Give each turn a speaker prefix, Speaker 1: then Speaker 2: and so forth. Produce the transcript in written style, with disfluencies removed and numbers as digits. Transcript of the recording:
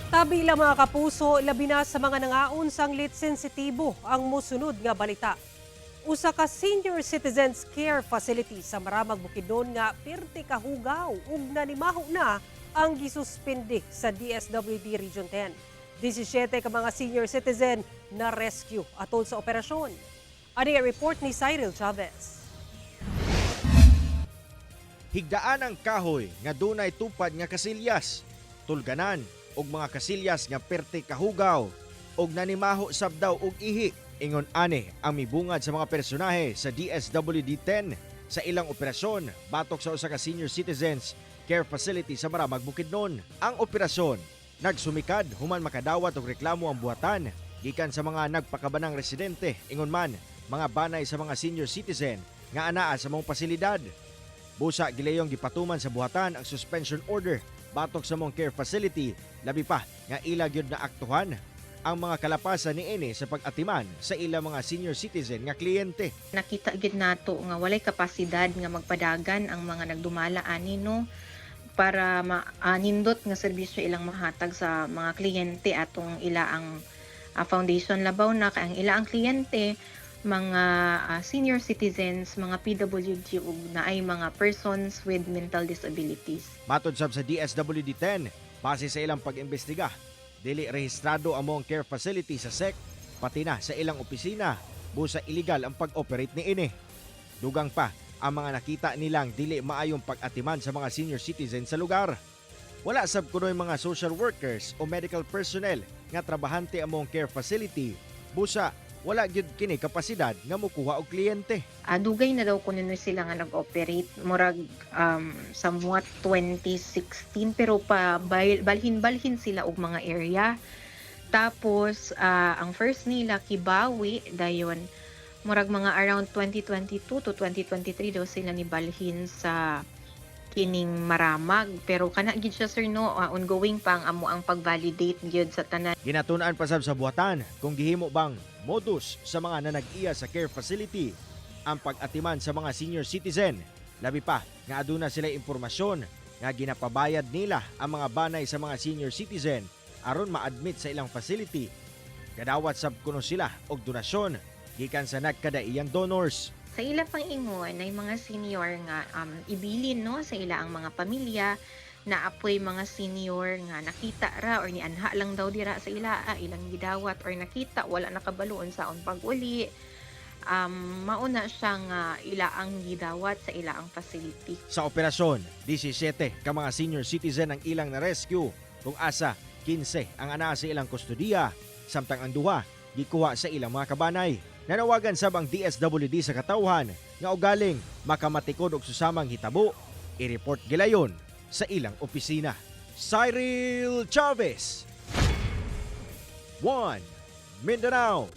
Speaker 1: Tabi lang, mga kapuso, labi na sa mga nangaon sanglit sensitibo ang mosunod nga balita. Usa ka senior citizens care facility sa Maramag, Bukidnon nga pirti kahugaw ug nanimaho na ang gisuspende sa DSWD Region 10. 17 ka mga senior citizen na rescue atol sa operasyon. Ani ang report ni Cyril Chavez.
Speaker 2: Higdaan ang kahoy nga dunay tupad nga kasilyas, tulganan og mga kasilyas nga perte kahugaw og nanimaho sab daw og ihi. Ingon ani ang mibungad sa mga personahe sa DSWD 10 sa ilang operasyon batok sa usa ka senior citizens care facility sa Maramag, Bukidnon. Ang operasyon nagsumikad human makadawat og reklamo ang buhatan gikan sa mga nagpakabanang residente, ingon man mga banay sa mga senior citizen nga anaa sa maong pasilidad. Busa gilayong gipatuman sa buhatan ang suspension order batok sa maong care facility, labi pa nga ila gyud na aktuhan ang mga kalapasan niini sa pag-atiman sa ila mga senior citizen nga kliyente.
Speaker 3: Nakita gid nato nga walay kapasidad nga magpadagan ang mga nagdumala ani, no, para ma nindot nga serbisyo ilang mahatag sa mga kliyente atong ila ang foundation, labaw na kay ang ila ang kliyente mga senior citizens, mga PWD ug naay mga persons with mental disabilities.
Speaker 2: Matod sab sa DSWD 10, base sa ilang pag-imbestiga, dili rehistrado ang maong care facility sa SEC pati na sa ilang opisina, busa illegal ang pag-operate niini. Dugang pa ang mga nakita nilang dili maayong pag-atiman sa mga senior citizen sa lugar. Wala sab kunoy mga social workers o medical personnel nga trabahante ang maong care facility, busa wala gyud kini kapasidad nga mukuha og kliyente.
Speaker 3: Dugay na daw kuno sila nga nag-operate, murag somewhat 2016, pero pa balhin-balhin sila og mga area. Tapos ang first nila Kibawi, dayon murag mga around 2022 to 2023 daw sila ni balhin sa kining Maramag, pero kana gid siya, sir, no, ongoing pa ang amo ang pag-validate gyud sa tanan.
Speaker 2: Ginatun-an pa sab sa buhatan kung gihimo bang modus sa mga nanag-iya sa care facility ang pag-atiman sa mga senior citizen. Labi pa nga aduna sila impormasyon nga ginapabayad nila ang mga banay sa mga senior citizen aron ma-admit sa ilang facility. Kadawat sab kuno sila og donasyon gikan sa nagkadaiyang donors.
Speaker 3: Sa ila pang ingon ay mga senior nga ibilin, no, sa ila ang mga pamilya na apoy mga senior nga nakita ra or nianha lang daw dira sa ila, ilang gidawat or nakita, wala nakabalo unsaon pag-uli, mauna siya nga ila ang gidawat sa ila ang facility.
Speaker 2: Sa operasyon, 17 ka mga senior citizen ang ilang na-rescue kung asa 15 ang anaa sa ilang kustodiya samtang ang duha gikuha sa ilang mga kabanay. Nanawagan sab ang DSWD sa katawhan nga ugaling makamatikod og susamang hitabo, i-report gilayon sa ilang opisina. Cyril Chavez, 1 Mindanao.